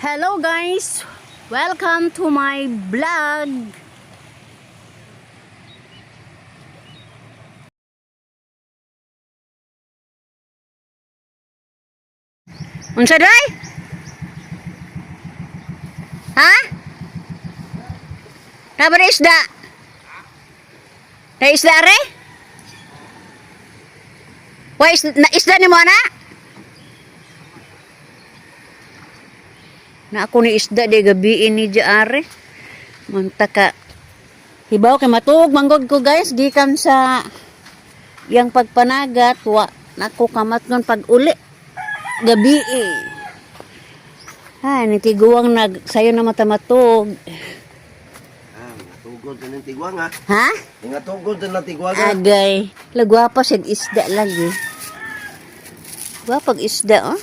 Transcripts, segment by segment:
Hello guys! Welcome to my vlog! Unsa day? Ha? Tama na isda? Na isda re? Wa isda, na isda ni mo ana? Na ako ni isda di gabi ni are. Manta ka. Hibaw kay matuog manggod ko, guys, gikan sa yang pagpanagat, wa nako kamat nun pag uli. Gabi eh. Ay, nitiguang nag sayo na mata matug. Ah, mga tugod na ng tigwang ha. Ha? Mga tugod na ng tigwang ha. Agay. Lagwapa siya isda lagi. Gwapag isda, oh.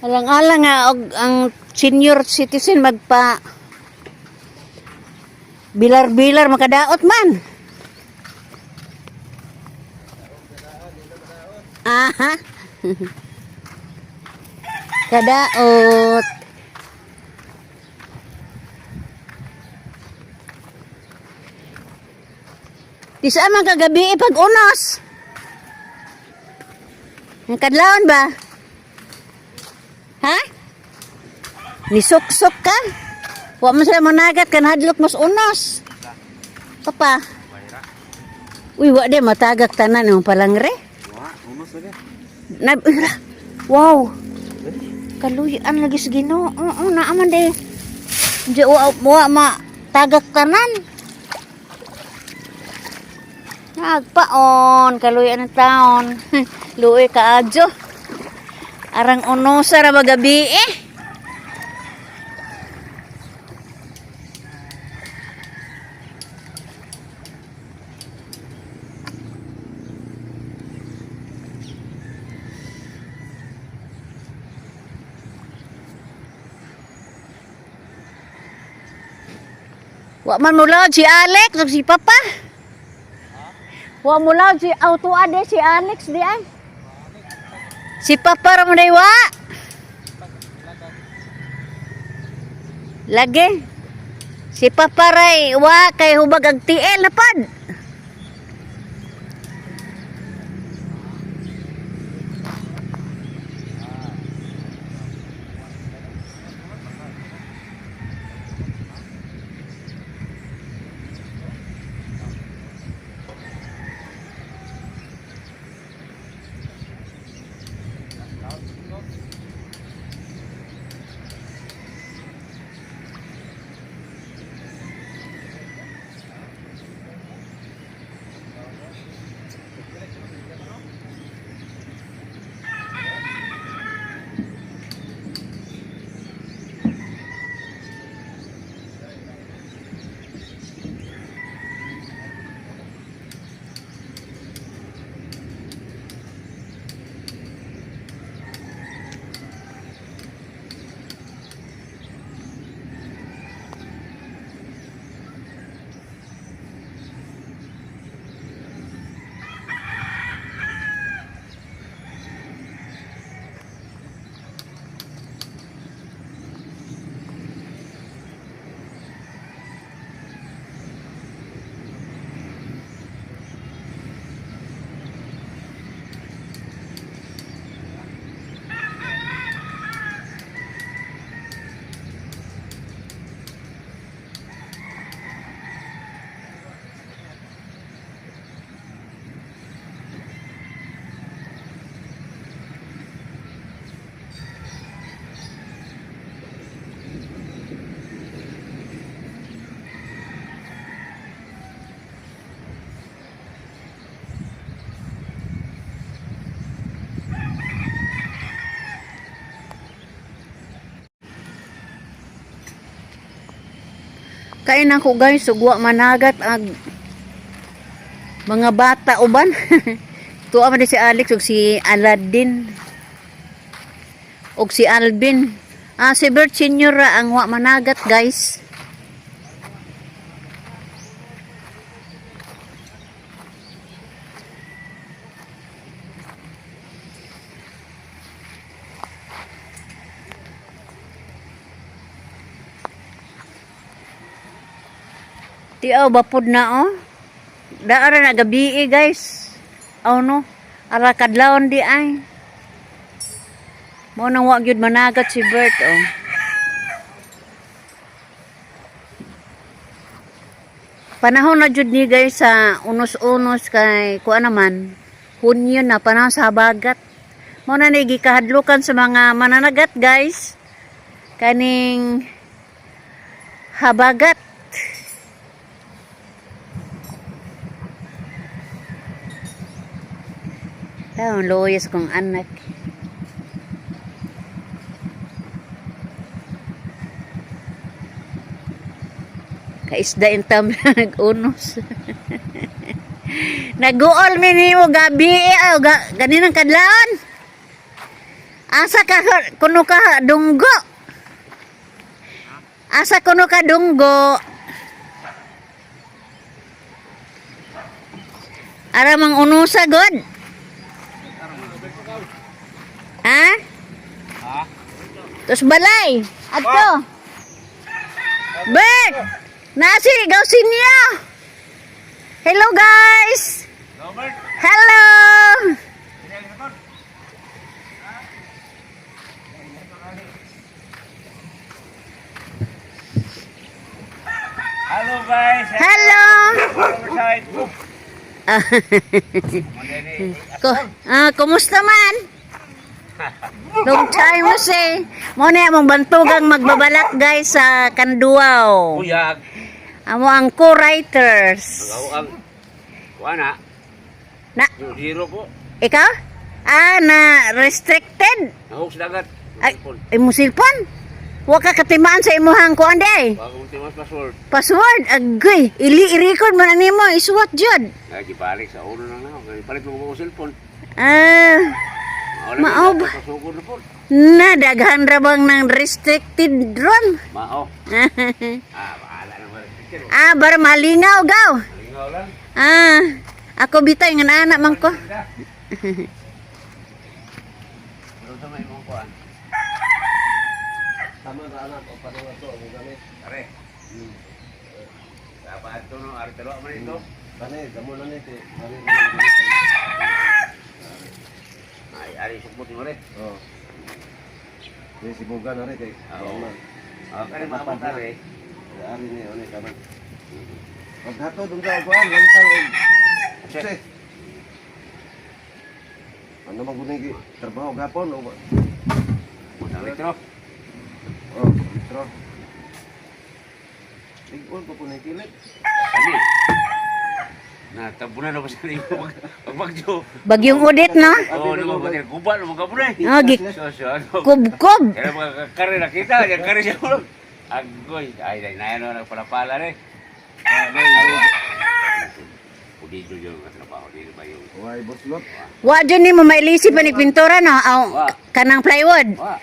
Alang-alang nga og ang senior citizen magpa bilar-bilar makadaot man. Aha. Kadaot. Di saan man kagabi pag unos? Ang kadlawon ba? Ha? Nisuksok ka? Wa man sila managat kan hadlok mas unos. Papa. Uy, wa di matagak tanan ang palangre. Wa, unos lagi. Na, ira. Wow. Kaluyan lagi sa Ginoo. Oo, naaman di. Di wa wa ma tagak tanan. Nagpaon, kaluyan ng taon. Luoy kaadyo. Arang unosa ra ba gabi eh. Wa man mo loud si Alex ug si Papa. Wa mo loud si auto ade si Alex di ay. Si Papa ra mo day wa. Lagi. Si Papa ray wa kay hubag ang TL na pad. Kain ako, guys, ug wa managat ag mga bata uban. Tuwa man di si Alex ug si Aladdin ug si Alvin. Ah, si Bert Senior ra ang wa managat, guys. Tiaw bapod na oh. Daara na gabi eh, guys. Aw no. Ara kadlawon di ay. Mo nang wa gyud managat si Bert oh. Panahon na jud ni guys sa unos-unos kay kuan naman. Hunyo na panahon sa habagat. Mo na ni gikahadlukan sa mga mananagat guys. Kaning habagat. Taon loyas kong anak. Kaisda intam na nag-unos. Nag-uol mi nimo gabi eh, oh, ga, ganinang kadlawon. Asa ka kuno ka dunggo? Asa kuno ka dunggo? Ara mang unusa god. Ha? Tos balay. Adto. Bert! Nasi gawsin niya. Hello guys. Hello. Hello guys. Hello. Overside. Kumusta man? Long time no see. Mo na among bantugang magbabalak guys sa Kanduaw. Kuyag. Amo ang co-writers. Ako ang kuana. Na, Zero po. ikaw? Ah, na restricted. Nahog sa dagat. Ay, imo cellphone. Wa ka katimaan sa imuhang kuan day. Bago mo timas password. Password, agoy. Ili i-record man na nimo, isuwat jud. Ay, gibalik sa ulo na lang. Kaya palit mo ko cellphone. Ah, Mao Mao ba? Pasugod na po. Na daghan ra bang nang restricted ron. Mao. Ah, bahala na restricted. Ah, bara malingaw gaw. Lingaw lang. Ah, ako bitay nga anak man ko. Pero sa may mong kuan. Tama ra anak o paano to ang gamit. Are. Dapat ito no, ari talo man ito. Kani damo na ni kay ari na gamit. Ay, ari sukmot ni mare. Oh. Di sibugan na rin kay. Oo. Tama. Ah, kani maabot are. Ari ni oni kaman. Paghatod unsa og kuan lansang og Check. Che. Ano man gud ni trabaho gapon o ba? Isang litro. Oh, litro. Tig-on pa po ni kilit. Ani. Na tabunan na ba sa imo pagbagyo. Bagyong udit no. Oh, no mo guba no mga bunay. Ah, gi So, so, ano? kubkob. Kaya mga kare nakita, yung kare siya ulo. Agoy, ay, ay, na ano, nagpalapala rin. Pudito yung trabaho dito ba yung... Way buslot. Wa jud nimo mailisi pa ni pintura no, aw, Wa. kanang plywood. Wa,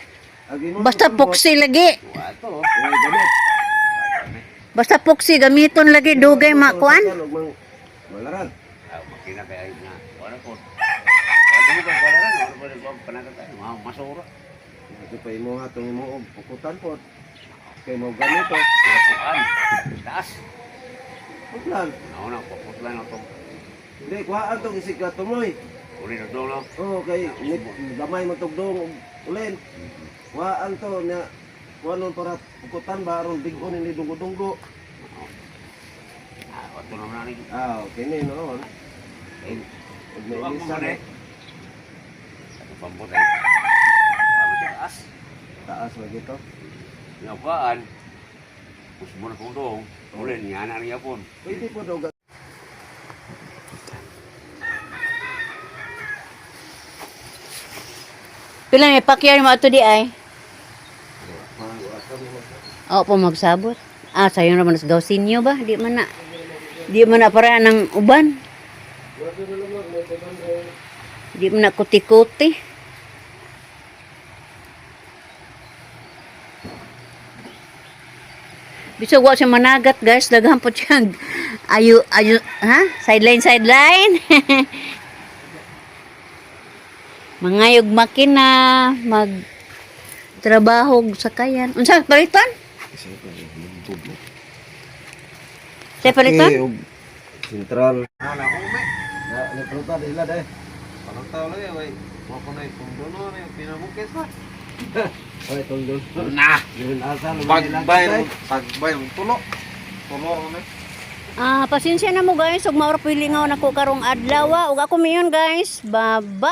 Agi mo. Basta puksi lagi. wa to. Way gamit. Basta puksi gamiton lagi dugay makuan. Malaran. Ah, makina kaya na. Wala po. Wala mo ba wala rin, wala po rin panagatan. Mga masura. Ito pa imo hatong imo og pukutan po. Kay mo gamit oh. Wala kuan. Taas. Putlan. Nauna, paputlan na to. Hindi, kuhaan tong isig ka tumoy. Uli na dulo. Oo, kay gamay mo tugdong og ulen. Kuhaan to na kuhaan nun para pukutan ba aron big-on ini dunggo-dunggo. Ah, wato naman na rin. Ah, okay ni noon. Eh, Ug may tuwag mo lisan man eh. eh. Ato pambot ay. Wala to taas. Taas lagi to. Nga kuan. Gusto mo na kong doong. Uli, niya na niya po. Pwede po daw Pila may pakyar mo ato di ay. Oo po magsabot. Ah, sayo naman sa gawsinyo ba? Di man na. Di man na para ng uban. Di man na kuti-kuti. Bisag wa siya managat guys, daghan po siyang ayu ayu ha? Sideline sideline. Mangayog makina, mag trabaho sa sakayan. Unsa paliton? Say paliton? Okay, og Sentral. Ah, na ume. Na nagpruta dila dai. Panagtaw lagi way. Wa ko na ipungduno na yung pinamukis ba. Oy, tungdol. Na. Yun asa Pagbay, pagbay tulo. Tulo kami. Ah, pasensya na mo guys, ug maura pilingaw nako karong adlaw. Ug ako mayon guys. Bye-bye.